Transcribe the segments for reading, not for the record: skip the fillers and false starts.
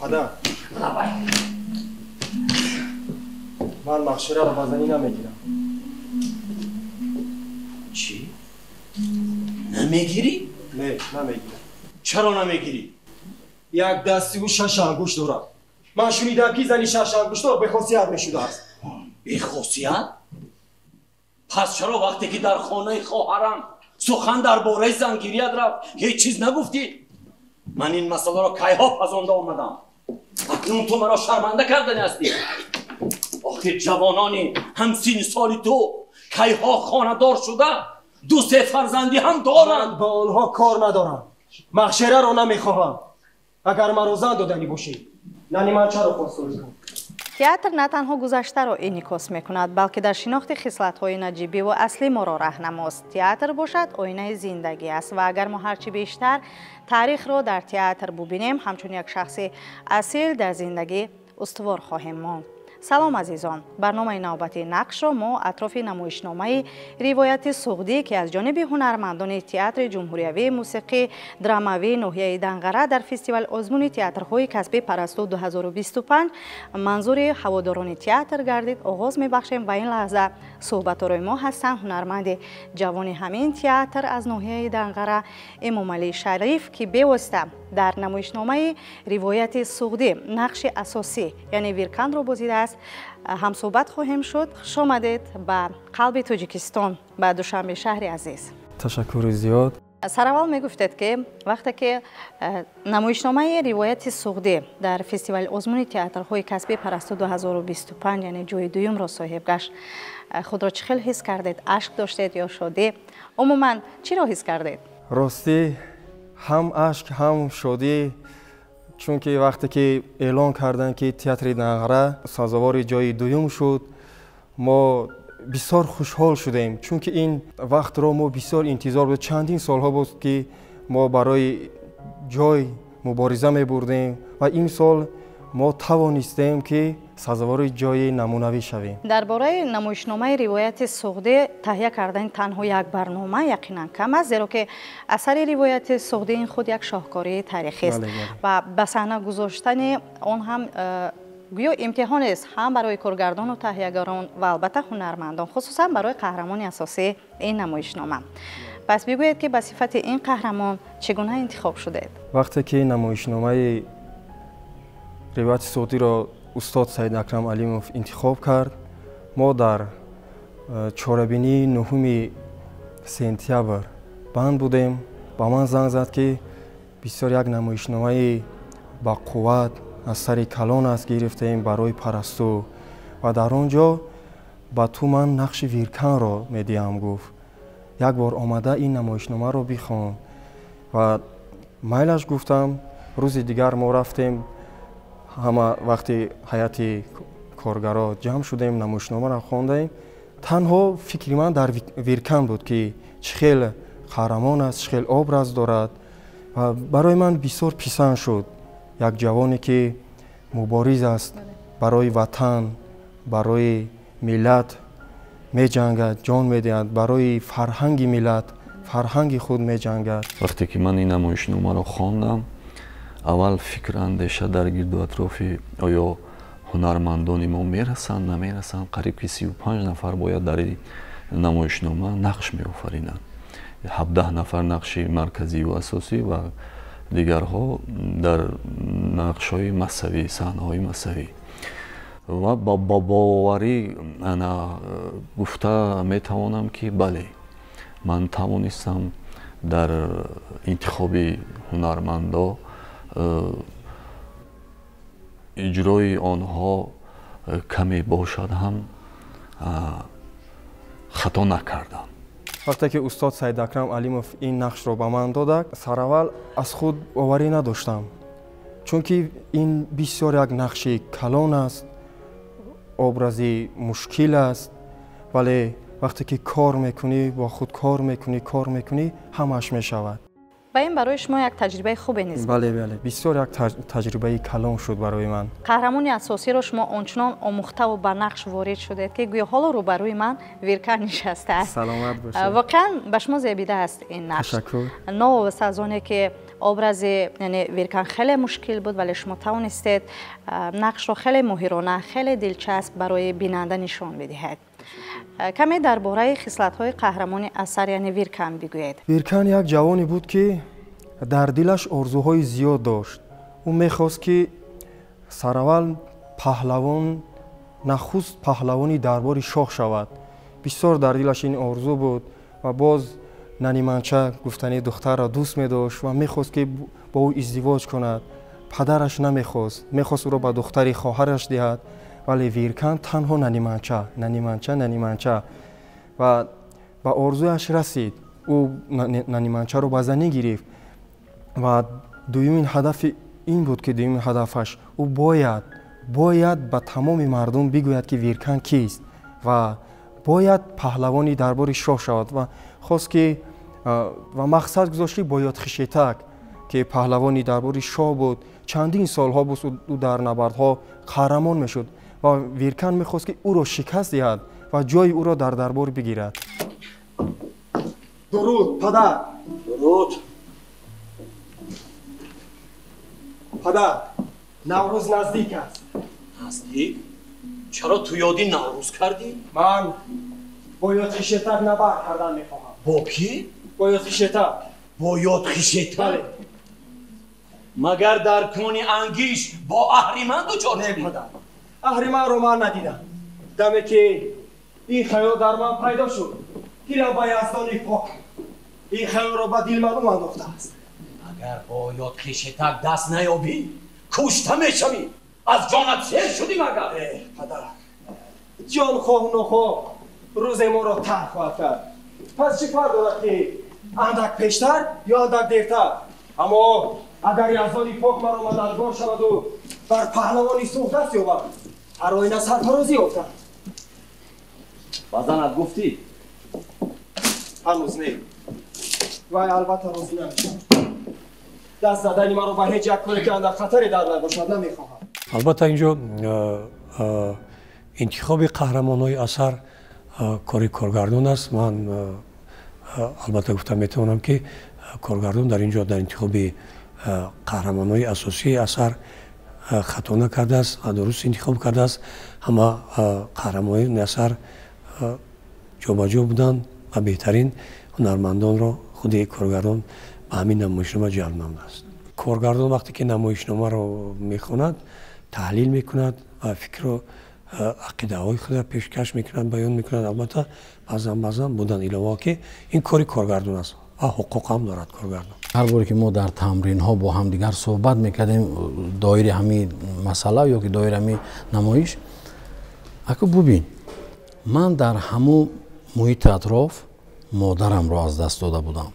Падар, ман Махшираро ба занӣ намегирам. Чӣ? Намегирӣ? Не, намегирам. Чаро намегирӣ? Як дасти ӯ шаш ангушт дорад. Ман шунидам, ки зани шаш ангуштдор бехосият мешудааст. Бехосият? Пас чаро вақте ки дар хонаи хоҳарам сухан дар бораи зангирият рафт, ҳеҷ чиз нагуфтӣ? Ман ин масъаларо кайҳо пазонда омадам. Акнун ту маро шарманда кардани ҳастӣ. Охир ҷавонони ҳамсини соли ту кайҳо хонадор шуда, ду-се фарзандӣ ҳам доранд. Ман ба онҳо кор надорам. Махшираро намехоҳам. Агар маро зан доданӣ бошӣ, нани ман чаро хостгорӣ кун? Театр на танҳо гузаштаро инъикос мекунад, балки дар шинохти хислатҳои наҷибиву аслӣ моро раҳнамост. Театр бошад оинаи зиндагӣ аст ва агар мо ҳарчи бештар таърихро дар театр бубинем, ҳамчун як шахси асил дар зиндагӣ устувор хоҳем монд. Салом, азизон! Барномаи навбатии нақшро мо атрофи намоишномаи ривояти суғдӣ, ки аз ҷониби ҳунармандони театри ҷумҳуриявии мусиқӣ драмавии ноҳияи Данғара дар фестивал озмуни театрҳои касбӣ Парасту 2025 манзури ҳаводорони театр гардид, оғоз мебахшем. Ва ин лаҳза суҳбаторои мо ҳастанд ҳунарманди ҷавони ҳамин театр аз ноҳияи Данғара Эмомалӣ Шариф, ки бевосита дар намоишномаи ривояти суғдӣ нақши асосӣ, яъне Вирканро бозидааст, ҳамсӯҳбат хоҳем шуд. Хуш омадед ба қалби Тоҷикистон, ба Душанбе шаҳри азиз. Ташаккури зиёд. Сараввал мегуфтед, ки вақте ки намоишномаи ривояти суғдӣ дар фестивали озмуни театрҳои касбии Парасту 2025, яъне ҷои дуюмро соҳиб гашт, худро чӣ хел ҳис кардед? Ашк доштед ё шодӣ? Умуман, чиро ҳис кардед? Ростӣ, ҳам ашк, ҳам шодӣ, чунки вақте ки эълон карданд, ки театри Данғара сазовори ҷои дуюм шуд, мо бисёр хушҳол шудем, чунки ин вақтро мо бисёр интизор буд. Чандин солҳо буд, ки мо барои ҷой мубориза мебурдем ва имсол мо тавонистем, ки сазовори ҷои намунавӣ шавем. Дар бораи намоишномаи ривояти суғдӣ таҳия кардани танҳо як барнома яқинан кам аст, зеро ки асари ривояти суғдӣ ин худ як шоҳкории таърихист ва ба саҳна гузоштани он ҳам гӯё имтиҳонест ҳам барои коргардону таҳиягарон ва албатта ҳунармандон, хусусан барои қаҳрамони асосии ин намоишнома. Пас бигӯед, ки ба сифати ин қаҳрамон чӣ гуна интихоб шудед? Вақте ки намоишномаи ривояти суғдиро устод Саид Акрам Алимов интихоб кард, мо дар чорабинии 9 сентябр банд будем. Ба ман занг зад, ки бисёр як намоишномаи бақувват аз сари калон аст гирифтаем барои Парасту ва дар он ҷо ба ту ман нақши Вирканро медиҳам, гуфт. Як бор омада ин намоишномаро бихон. Ва майлаш, гуфтам. Рӯзи дигар мо рафтем, ҳама вақти ҳайати коргаро ҷамъ шудем, намоишномаро хондаем. Танҳо фикри ман дар Виркан буд, ки чӣ хел қаҳрамон аст, чӣ хел образ дорад, ва барои ман бисёр писанд шуд. Як ҷавоне, ки мубориз аст, барои ватан, барои миллат меҷангад, ҷон медиҳад, барои фарҳанги миллат, фарҳанги худ меҷангад. Вақте ки ман ин намоишномаро хондам, аввал фикр, андеша дар гирду атрофи оё ҳунармандони мо мерасанд, намерасанд. Қариб ки 35 нафар бояд дар ин намоишнома нақш меофаринанд: 17 нафар нақши марказию асосӣ ва дигарҳо дар нақшҳои масавӣ, саҳнаҳои масавӣ. Ва бо боварӣ ана гуфта метавонам, ки бале, ман тавонистам дар интихоби ҳунармандо иҷрои онҳо каме бошад ҳам, хато накардам. Вақте ки устод Саид Акрам Алимов ин нақшро ба ман додак, сараввал аз худ боварӣ надоштам, чунки ин бисёр як нақши калон аст, образи мушкил аст. Вале вақте ки кор мекунӣ, бо худ кор мекунӣ, кор мекунӣ, ҳамааш мешавад. Ва ин барои шумо як таҷрибаи хубе низ? Бале, бисёр як таҷрибаи калон шуд барои ман. Қаҳрамони асосиро шумо ончунон омӯхтаву ба нақш ворид шудед, ки гӯё ҳоло рӯбарӯи ман Виркан нишастааст. Саломат бошед. Воқеан, ба шумо зебидааст ин нақш. Ташаккур. Новобаста аз оне ки Образи яъне Виркан хеле мушкил буд, вале шумо тавонистед нақшро хеле моҳирона, хеле дилчасп барои бинанда нишон бидиҳед. Каме дар бораи хислатҳои қаҳрамони асар, яъне Виркан, бигӯед. Виркан як ҷавоне буд, ки дар дилаш орзуҳои зиёд дошт. Ӯ мехост, ки сараввал паҳлавон, нахуст паҳлавони дарбори шоҳ шавад. Бисёр дар дилаш ин орзу буд ва боз Наниманча гуфтани духтарро дӯст медошт ва мехост, ки бо ӯ издивоҷ кунад. Падараш намехост, мехост ӯро ба духтари хоҳараш диҳад, вале Виркан танҳо Наниманча, Наниманча, Наниманча ва ба орзуяш расид. Ӯ Наниманчаро ба занӣ гирифт ва дуюмин ҳадафи ин буд, ки дуюмин ҳадафаш ӯ бояд ба тамоми мардум бигӯяд, ки Виркан кист ва бояд паҳлавони дарбори шоҳ шавад ва хост ки ва мақсад гузошт, ки бо Ёдхишетак, ки паҳлавони дарбори шоҳ буд, чандин солҳо буд ӯ дар набардҳо қаҳрамон мешуд ва Виркан мехост, ки ӯро шикаст диҳад ва ҷои ӯро дар дарбор бигирад. Дуруд, падар! Дуруд! Падар, Наврӯз наздик аст. Наздик? Чаро ту ёди Наврӯз кардӣ? Ман бо Ёдхишетак набард кардан мехоҳам. Бо кӣ? Бо Ёдхишетак. Бо Ёдхишетак? Магар дар кони Ангиш бо Аҳриман дучор шудӣ? Не, падар, Аҳриманро ман надидам. Даме ки ин хаёл дар ман пайдо шуд, дилам ба Яздони пок ин хаёлро ба дил маълум андохтааст. Агар бо Ёдхишетак даст наёбӣ, кушта мешавӣ. Аз ҷонат сер шудӣ магар? Падар, ҷон хоҳ нохоҳ рӯзе моро тарк хоҳад кард. Пас чӣ фарқ дорад, ки андак пештар ё андак дертар? Аммо агар Яздони пок маро мададгор шаваду бар паҳлавони сух даст ёбад, ҳар оина сарфарозӣ ёфтам. Ба занат гуфтӣ? Ҳанӯз не. Вай албатта розӣ намешавад. Даст задани маро ба ҳеҷ як коре, ки андак хатаре дар набошад, намехоҳам. Албатта, инҷо интихоби қаҳрамонҳои асар кори коргардон аст. Ман албатта гуфта метавонам, ки коргардон дар ин ҷо дар интихоби қаҳрамонҳои асосии асар хато накардааст ва дуруст интихоб кардааст. Ҳама қаҳрамонони асар ҷобаҷо буданд ва беҳтарин ҳунармандонро худи коргардон ба ҳамин намоишнома ҷалб намудааст. Коргардон вақте ки намоишномаро мехонад, таҳлил мекунад ва фикру ақидаҳои худро пешкаш мекунад, баён мекунад. Албатта, баъзан баъзан буданд иловаҳо, ки ин кори коргардон аст ва ҳуқуқ ҳам дорад коргардон. Ҳар боре ки мо дар тамринҳо бо ҳамдигар суҳбат мекардем доири ҳамин масъала ё ки доири ҳамин намоиш, аку бубин, ман дар ҳамун муҳити атроф модарамро аз даст дода будам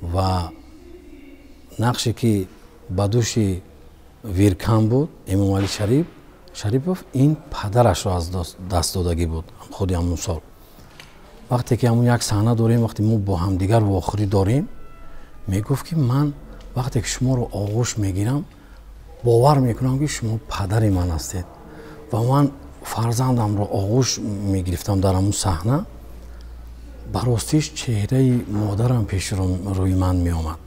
ва нақше ки ба дӯши Виркан буд, Эмомалӣ Шарипов, ин падарашро аз даст додагӣ буд худи ҳамун сол. Вақте ки ҳамун як саҳна дорем, вақте мо бо ҳамдигар вохӯрӣ дорем, мегуфт, ки ман вақте ки шуморо оғӯш мегирам, бовар мекунам, ки шумо падари ман ҳастед. Ва ман фарзандамро оғӯш мегирифтам дар ҳамун саҳна, ба ростиш чеҳраи модарам пеши рӯи ман меомад.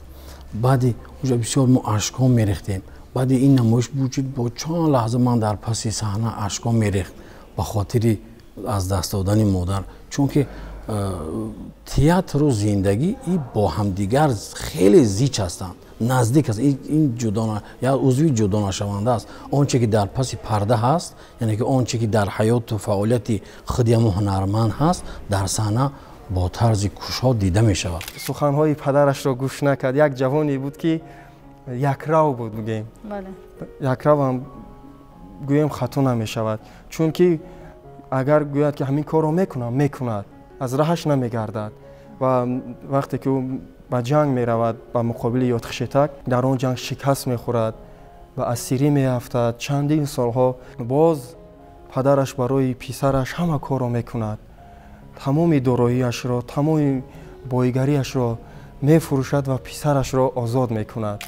Баъди уҷа бисёр мо ашкҳо мерехтем. Баъди ин намоиш буд, бо чанд лаҳза ман дар паси саҳна ашкҳо мерехт ба хотири аз даст додани модар, чунки театру зиндагӣ и бо ҳамдигар хеле зич ҳастанд, наздик аст. Ин як узви ҷудонашаванда аст. Он че ки дар паси парда ҳаст, яъне ки он че ки дар ҳаёту фаъолияти худи ҳамун ҳунарманд ҳаст, дар саҳна бо тарзи кушод дида мешавад. Суханҳои падарашро гӯш накард. Як ҷавоне буд, ки якрав буд, бигӯем, якравам гӯем хато намешавад, чунки агар гӯяд, ки ҳамин корро мекунам, мекунад, аз раҳаш намегардад. Ва вақте ки ӯ ба ҷанг меравад ба муқобили Ёдхишетак, дар он ҷанг шикаст мехӯрад ва асирӣ меафтад. Чандин солҳо боз падараш барои писараш ҳама корро мекунад, тамоми дороиашро, тамоми боигариашро мефурӯшад ва писарашро озод мекунад.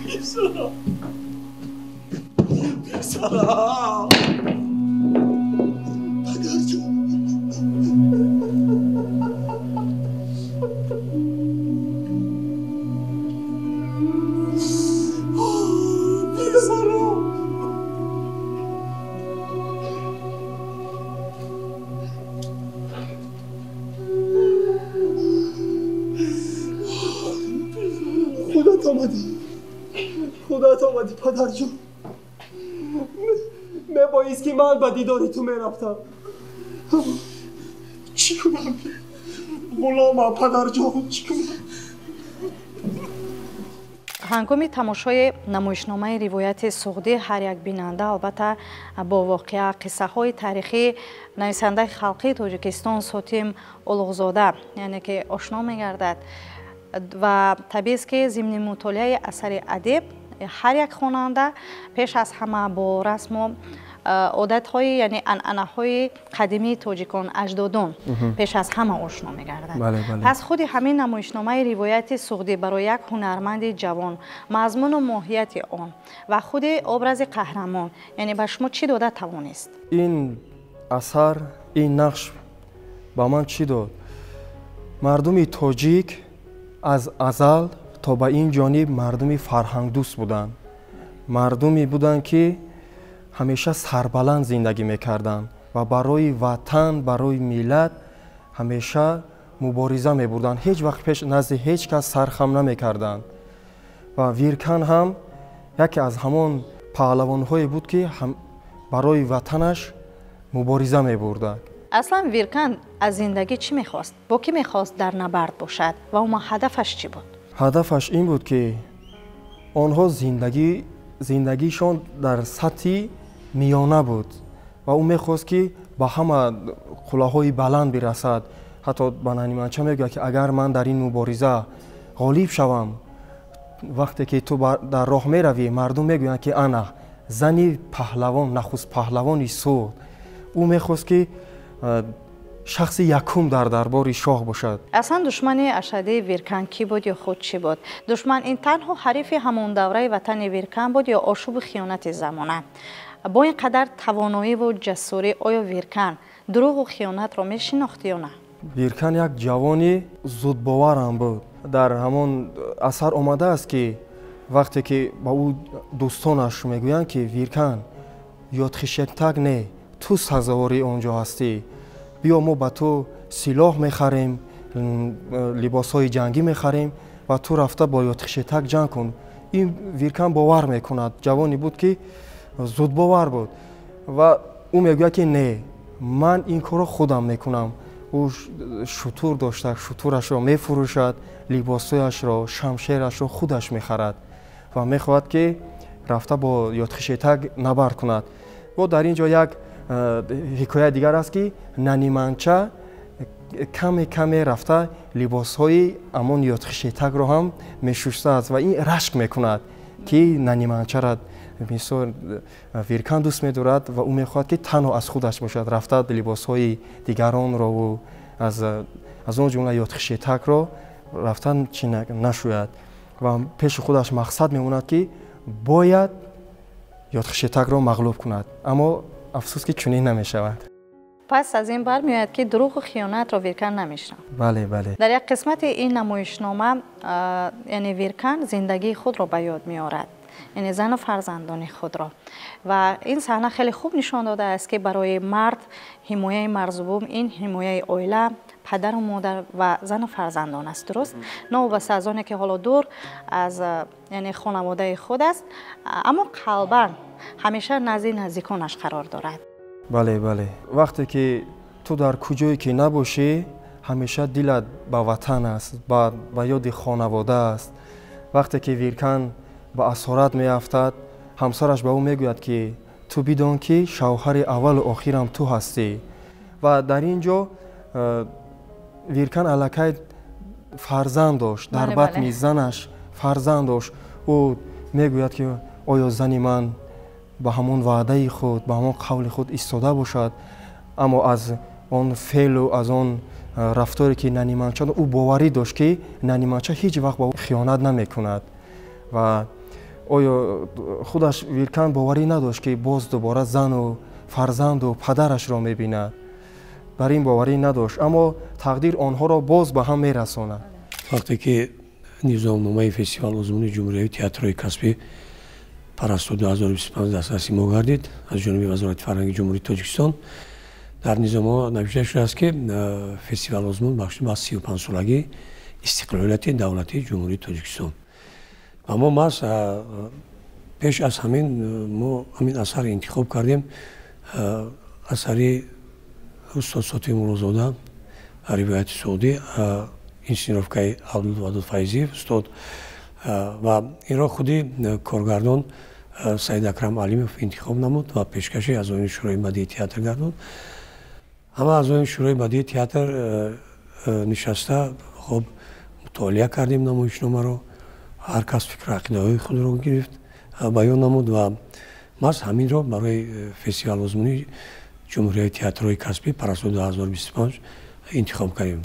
Писарам, писарам, падарҷон. Худат омадӣ, худат омадӣ, падарҷон. Мебоист ки ман ба дидори ту мерафтам. Чӣ кунам? Ғуломам, падарҷон, чӣ кунам? Ҳангоми тамошои намоишномаи ривояти суғдӣ ҳар як бинанда албатта бо воқеа, қиссаҳои таърихии нависандаи халқии Тоҷикистон Сотим Улуғзода, яъне ки ошно мегардад ва табиист, ки зимни мутолиаи асари адиб ҳар як хонанда пеш аз ҳама бо расму одатҳои, яъне анъанаҳои қадимии тоҷикон, аҷдодон пеш аз ҳама ошно мегардад. Пас худи ҳамин намоишномаи ривояти суғдӣ барои як ҳунарманди ҷавон мазмуну моҳияти он ва худи образи қаҳрамон, яъне ба шумо чӣ дода тавонист? Ин асар, ин нақш ба ман чӣ дод? Мардуми тоҷик аз азал то ба ин ҷониб мардуми фарҳангдӯст буданд, мардуме буданд, ки ҳамеша сарбаланд зиндагӣ мекарданд ва барои ватан, барои миллат ҳамеша мубориза мебурданд. Ҳеҷ вақт пеш назди ҳеҷ кас сархам намекарданд. Ва Виркан ҳам яке аз ҳамон паҳлавонҳое буд, ки барои ватанаш мубориза мебурдад. Аслан Виркан аз зиндагӣ чӣ мехост? Бо кӣ мехост дар набард бошад ва умуман ҳадафаш чӣ буд? Ҳадафаш ин буд, ки онҳо зиндагишон дар сатҳи миёна буд ва ӯ мехост, ки ба ҳама қуллаҳои баланд бирасад. Ҳатто ба Наниманча мегӯяд, ки агар ман дар ин мубориза ғолиб шавам, вақте ки ту дар роҳ меравӣ, мардум мегӯянд, ки ана зани паҳлавон, нахуст паҳлавони Суғд. Ӯ мехост, ки шахси якум дар дарбори шоҳ бошад. Аслан душмани ашаддии Виркан кӣ буд ё худ чӣ буд? Душман ин танҳо ҳарифи ҳамон давраи ватани Виркан буд ё ошӯбу хиёнати замона? Бо ин қадар тавоноиву ҷасурӣ оё Виркан дурӯғу хиёнатро мешинохт ё на? Виркан як ҷавони зудбоварам буд. Дар ҳамон асар омадааст, ки вақте ки ба ӯ дӯстонаш мегӯянд, ки Виркан, ёдхишетак не, ту сазовори он ҷо ҳастӣ, биё мо ба ту силоҳ мехарем, либосҳои ҷангӣ мехарем ва ту рафта бо ёдхишетак ҷанг кун. Ин Виркан бовар мекунад. Ҷавоне буд, ки зудбовар буд ва ӯ мегӯяд, ки не, ман ин корро худам мекунам. Ӯ шутур дошта, шутурашро мефурӯшад, либосҳояшро, шамшерашро худаш мехарад ва мехоҳад, ки рафта бо ёдхишетак набард кунад. Бо дар ин ҷо як ҳикояи дигар аст, ки Наниманча каме каме рафта либосҳои амон ёдхишетакро ҳам мешуштааст ва ин рашк мекунад, ки Наниманчара мисол Виркан дӯст медорад ва ӯ мехоҳад, ки танҳо аз худаш бошад, рафта либосҳои дигаронрову аз он ҷумла ёдхишетакро рафтан чӣ нашӯяд ва пеши худаш мақсад мемонад, ки бояд ёдхишетакро мағлуб кунад, аммо афсӯс, ки чунин намешавад. Пас аз ин бармеояд, ки дурӯғу хиёнатро Виркан намешинохт. Бале, бале. Дар як қисмати ин намоишнома, яъне Виркан зиндагии худро ба ёд меорад, яъне зану фарзандони худро, ва ин саҳна хеле хуб нишон додааст, ки барои мард ҳимояи марзубум ин ҳимояи оила, падару модар ва зану фарзандон аст. Дуруст, новобаста аз оне ки ҳоло дур аз, яъне хонаводаи худ аст, аммо қалбан ҳамеша назди наздиконаш қарор дорад. Бале, бале. Вақте ки ту дар куҷое ки набошӣ, ҳамеша дилат ба ватан аст, ба ёди хонавода аст. Вақте ки Виркан ба асорат меафтад, ҳамсараш ба ӯ мегӯяд, ки ту бидон, ки шавҳари аввалу охирам ту ҳастӣ. Ва дар ин ҷо Виркан аллакай фарзанд дошт, дар батни занаш фарзанд дошт. Ӯ мегӯяд, ки оё зани ман ба ҳамон ваъдаи худ, ба ҳамон қавли худ истода бошад? Аммо аз он феълу аз он рафторе, ки Наниманча, ӯ боварӣ дошт, ки Наниманча ҳеҷ вақт ба ӯ хиёнат намекунад. Ва оё худаш Виркан боварӣ надошт, ки боз дубора зану фарзанду падарашро мебинад. Бар ин боварӣ надошт, аммо тақдир онҳоро боз ба ҳам мерасонад. Вақте ки низомномаи фестивал озмуни ҷумҳуриявии театрҳои касбӣ Парасту 2025 дастраси мо гардид аз ҷониби Вазорати фарҳанги Ҷумҳурии Тоҷикистон, дар низомҳо навишта шудааст, ки фестивал озмун бахшида ба 35-солагии истиқлолияти давлатии Ҷумҳурии Тоҷикистон. Ва мо маҳз пеш аз ҳамин мо ҳамин асар интихоб кардем, асари устод Сотим Муллозода, ривояти Суғдӣ, инсценировкаи Абдулвадуд Файзиев устод, ва инро худи коргардон Саид Акрам Алимов интихоб намуд ва пешкаши аъзоёни Шӯрои бадии театр гардонд. Ҳама аъзоёни Шӯрои бадии театр нишаста хоб мутолиа кардем намоишномаро, ҳар кас фикру ақидаҳои худро гирифт, баён намуд ва маҳз ҳаминро барои фестивал озмуни Ҷумҳурияи театрҳои касбӣ Парасо 2025 интихоб кардем.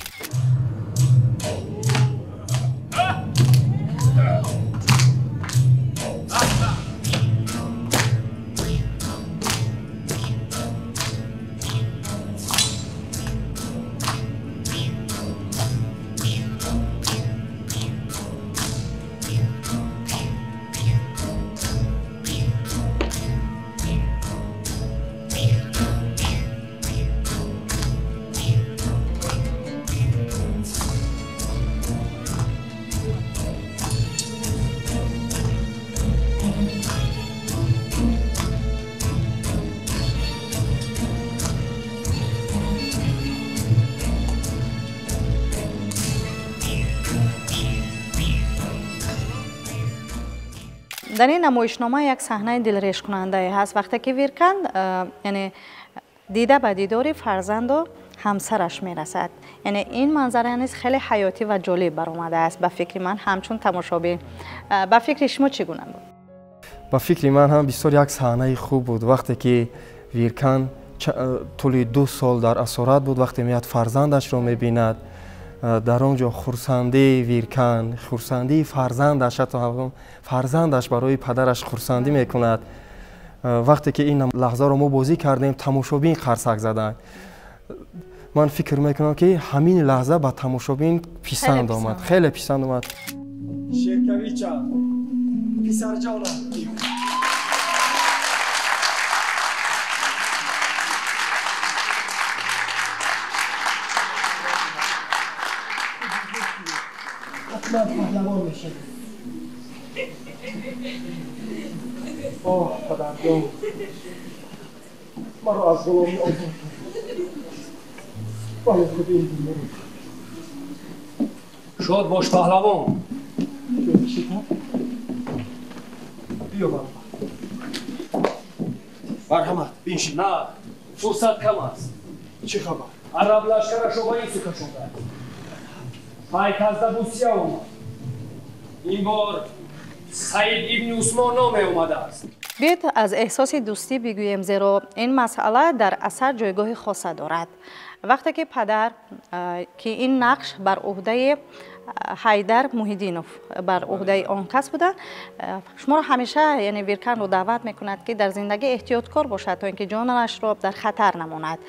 Дар ин намоишнома як саҳнаи дилрешкунандае ҳаст, вақте ки Виркан яъне дида ба дидори фарзанду ҳамсараш мерасад. Яъне ин манзара низ хеле ҳаётӣ ва ҷолиб баромадааст ба фикри ман ҳамчун тамошобин. Ба фикри шумо чӣ гуна буд? Ба фикри ман ҳам бисёр як саҳнаи хуб буд, вақте ки Виркан тӯли 2 сол дар асорат буд, вақте меяд фарзандашро мебинад, дар он ҷо хурсандии Виркан, хурсандии фарзандаш, ҳатто фарзандаш барои падараш хурсандӣ мекунад. Вақте ки ин лаҳзаро мо бозӣ кардем, тамошобин қарсак заданд. Ман фикр мекунам, ки ҳамин лаҳза ба тамошобин писанд омад, хеле писанд омад. Шеркавича, писарҷонам. Ман паҳлавон мешавам. Оҳ, падарҷон, маро аз ғуломӣ озод кун. Барои худ ин дунёро. Шод бош, паҳлавон. Биё бародар. Марҳамат, биншин. На, фурсат кам аст. Чӣ хабар? Араб лашкарашро ба ин сӯ кашондааст. Пайтазда Бусия омад. Ин бор Саид ибни Усмон номе омадааст. Биёед аз эҳсоси дӯстӣ бигӯем, зеро ин масъала дар асар ҷойгоҳи хоса дорад. Вақте ки падар, ки ин нақш бар уҳдаи Ҳайдар Муҳиддинов, бар уҳдаи он кас буда, шуморо ҳамеша яъне Вирканро даъват мекунад, ки дар зиндагӣ эҳтиёткор бошад, то ин ки ҷонашро дар хатар намонад.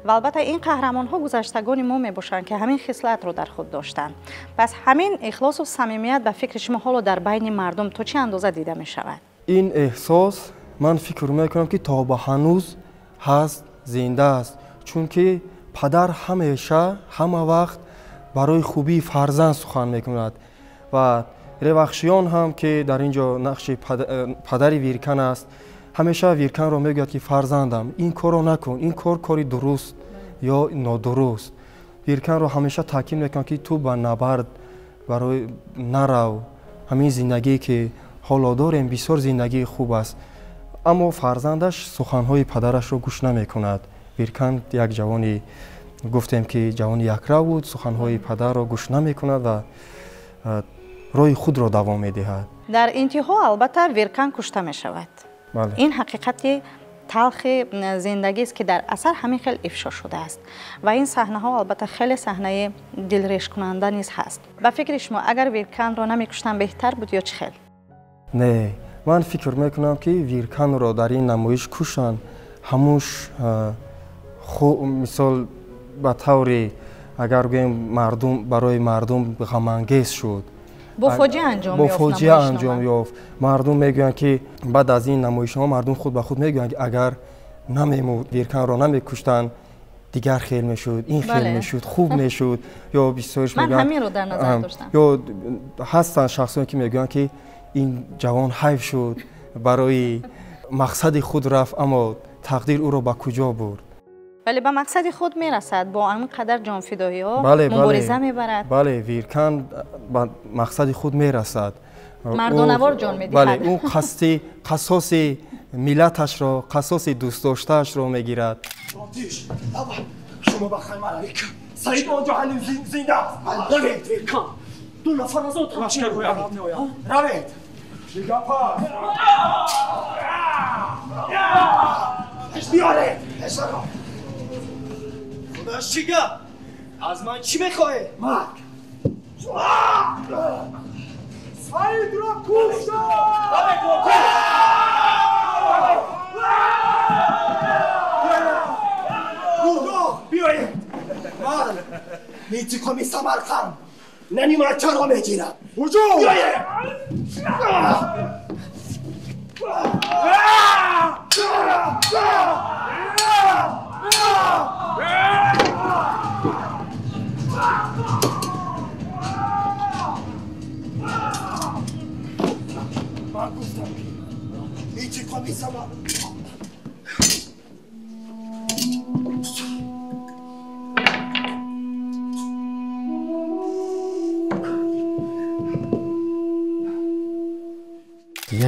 Ва албатта ин қаҳрамонҳо гузаштагони мо мебошанд, ки ҳамин хислатро дар худ доштанд. Пас ҳамин ихлосу самимият ба фикри шумо ҳоло дар байни мардум то чӣ андоза дида мешавад? Ин эҳсос ман фикр мекунам, ки то ба ҳанӯз ҳаст, зинда аст, чунки падар ҳамеша ҳама вақт барои хубии фарзанд сухан мекунад ва Ревахшиён ҳам, ки дар ин ҷо нақши падари Виркан аст, ҳамеша Вирканро мегӯяд, ки фарзандам, ин корро накун, ин кор кори дуруст ё нодуруст. Вирканро ҳамеша таъкид мекунад, ки ту ба набард барои нарав, ҳамин зиндагие ки ҳоло дорем бисёр зиндагии хуб аст. Аммо фарзандаш суханҳои падарашро гӯш намекунад. Виркан як ҷавони, гуфтем ки ҷавони якрав буд, суханҳои падарро гӯш намекунад ва роҳи худро давом медиҳад. Дар интиҳо албатта Виркан кушта мешавад. Ин ҳақиқати талхи зиндагист, ки дар асар ҳамин хел ифшо шудааст ва ин саҳнаҳо албатта хеле саҳнаи дилрешкунанда низ ҳаст. Ба фикри шумо агар Вирканро намекуштан беҳтар буд ё чӣ хел? Не, ман фикр мекунам, ки Вирканро дар ин намоиш кушанд, ҳамуш мисол ба таври агар гӯем мардум барои мардум ғамангез шуд, бо фоҷиа анҷом бо фоҷиа анҷом ёфт. Мардум мегӯянд, ки баъд аз ин намоишҳо мардум худ ба худ мегӯянд, ки агар намемурд, Вирканро намекуштанд, дигар хел мешуд, ин хел мешуд, хуб мешуд. Ё бисёрш мегӯянд, ҳаминро дар назар доштам. Ё ҳастанд шахсоне, ки мегӯянд, ки Ин ҷавон ҳайф шуд, барои мақсади худ рафт, аммо тақдир ӯро ба куҷо бурд. Вале ба мақсади худ мерасад, бо он қадар ҷонфидоиҳо мубориза мебарад. Бале, Виркан ба мақсади худ мерасад. Мардонавор ҷон медиҳад. Бале, ӯ қасди қасоси миллаташро, қасоси дӯстдоштаашро мегирад. Шумо ба хайма равед. Саид он ҷо ҳанӯз зинда аст. Равед, Виркан. Ду нафар аз он лашкарҳои араб меоянд. Равед. Дигапа. Биёред пешаро. Худаш чӣ гап? Аз ман чӣ мехоҳед? Марг. Саидро куштам! Биёед. Ман интиқоми Самарқанд нанимачаро мегирам. Ҳуҷум! Биёед! Ман гуфтам ки интиқоми Самарқанд.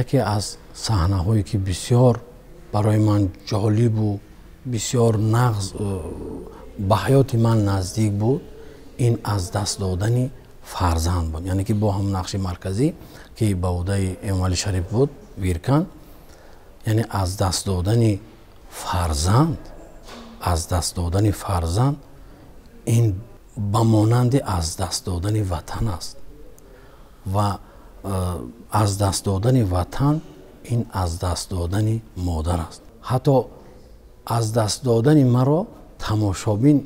Яке аз саҳнаҳое ки бисёр барои ман ҷолибу бисёр нағз ба ҳаёти ман наздик буд, ин аз даст додани фарзанд буд. Яъне ки бо ҳам нақши марказӣ ки ба ӯҳдаи Эмомалӣ Шариф буд, Виркан, яъне аз даст додани фарзанд, аз даст додани фарзанд ин ба монанди аз даст додани ватан аст ва аз даст додани ватан ин аз даст додани модар аст. Ҳатто аз даст додани маро тамошобин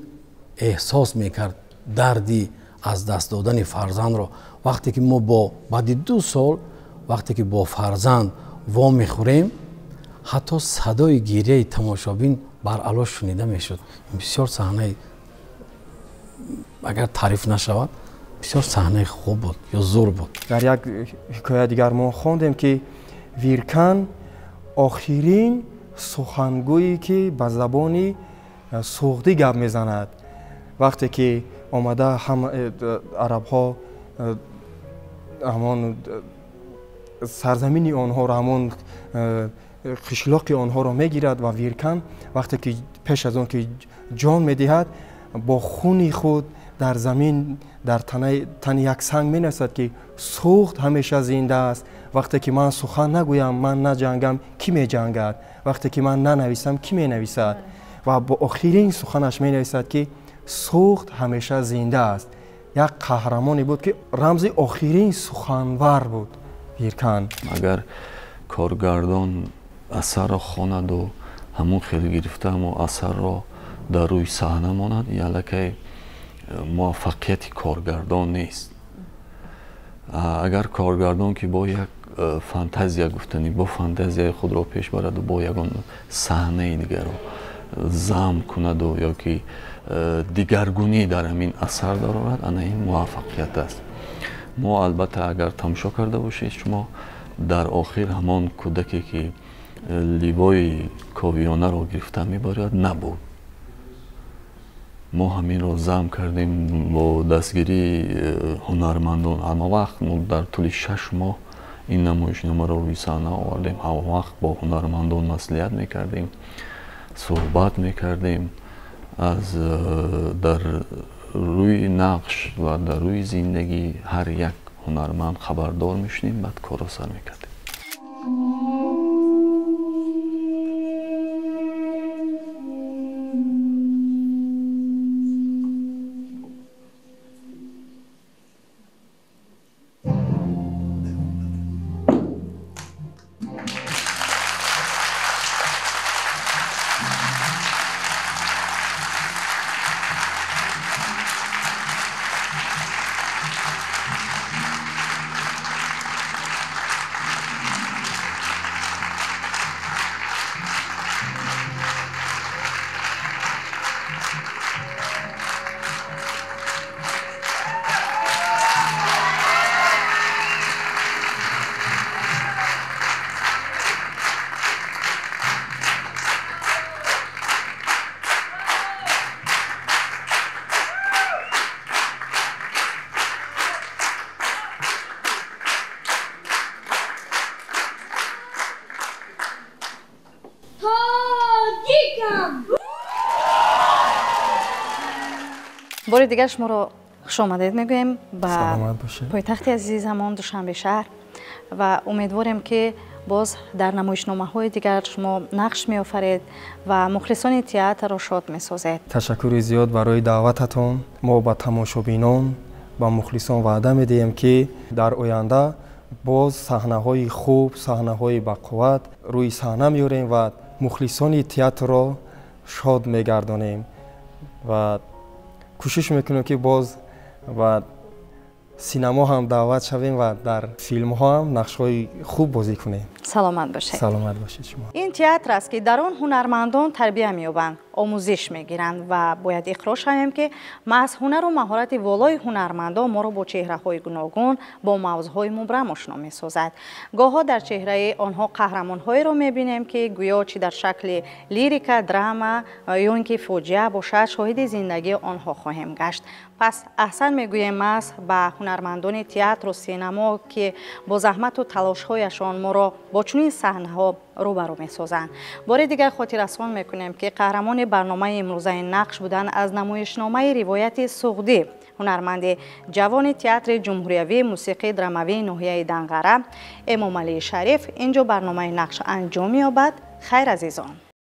эҳсос мекард, дарди аз даст додани фарзандро. Вақте ки мо бо баъди 2 сол вақте ки бо фарзанд вомехӯрем, ҳатто садои гирияи тамошобин баръало шунида мешуд. Бисёр саҳнаи, агар таъриф нашавад, бисёр саҳнаи хуб буд ё зур буд. Дар як ҳикоя дигар мо хондем ки Виркан охирин сухангӯе ки ба забони суғдӣ гап мезанад. Вақте ки омада ҳама арабҳо ҳамон сарзамини онҳоро, ҳамон қишлоқи онҳоро мегирад ва Виркан вақте ки пеш аз он ки ҷон медиҳад, бо хуни худ дар замин дар тани як санг менависад ки суғд ҳамеша зинда аст. Вақте ки ман сухан нагӯям, ман наҷангам, кӣ меҷангад? Вақте ки ман нанависам, кӣ менависад? Ва бо охирин суханаш менависад ки суғд ҳамеша зинда аст. Як қаҳрамоне буд ки рамзи охирин суханвар буд Виркан. Агар коргардон асарро хонаду ҳамон хел гирифта ҳамо асарро дар рӯи саҳна монад, ин аллакай муваффақияти коргардон нест. Агар коргардон ки бо як фантазия гуфтанӣ, бо фантазияи худро пеш бараду бо ягон саҳнаи дигарро зам кунаду ё ки дигаргунӣ дар ҳамин асар дарорад, ана ин муваффақият аст. Мо албатта агар тамошо карда бошед, шумо дар охир ҳамон кӯдаке ки ливои ковиёнаро гирифта мебарад набуд. Мо ҳаминро зам кардем бо дастгирии ҳунармандон. Ҳама вақт мо дар тӯли 6 моҳ ин намоишномаро рӯи саҳна овардем. Ҳама вақт бо ҳунармандон маслиҳат мекардем, суҳбат мекардем, аз дар рӯи нақш ва дар рӯи зиндагӣ ҳар як ҳунарманд хабардор мешудем, баъд корро сар мекардем. Бори дигар шуморо хушомадед мегӯем ба пойтахти азизамон Душанбе шаҳр ва умедворем, ки боз дар намоишномаҳои дигар шумо нақш меофаред ва мухлисони театрро шод месозед. Ташаккури зиёд барои даъвататон. Мо ба тамошобинон, ба мухлисон ваъда медиҳем, ки дар оянда боз саҳнаҳои хуб, саҳнаҳои бақувват рӯи саҳна меорем ва мухлисони театрро шод мегардонем ва кӯшиш мекунем, ки боз ба синамо ҳам даъват шавем ва дар филмҳо ҳам нақшҳои хуб бозӣ кунем. Саломат бошед. Саломат бошед шумо. Ин театр аст, ки дар он ҳунармандон тарбия меёбанд, омӯзиш мегиранд ва бояд иқрор шавем, ки маҳз ҳунару маҳорати волои ҳунармандон моро бо чеҳраҳои гуногун, бо мавзӯъҳои мубрам ошно месозад. Гоҳҳо дар чеҳраи онҳо қаҳрамонҳоеро мебинем, ки гӯё чӣ дар шакли лирика, драма ё ин ки фоҷиа бошад, шоҳиди зиндагии онҳо хоҳем гашт. Пас аҳсан мегӯем маҳз ба ҳунармандони театру синамо, ки бо заҳмату талошҳояшон моро бо чунин саҳнаҳо рӯбарӯ месозанд. Бори дигар хотиррасон мекунем, ки қаҳрамони барномаи имрӯзаи нақш буданд аз намоишномаи «Ривояти суғдӣ» ҳунарманди ҷавони театри ҷумҳуриявии мусиқии драмавии ноҳияи Данғара Эмомалии Шариф. Инҷо барномаи нақш анҷом меёбад. Хайр, азизон.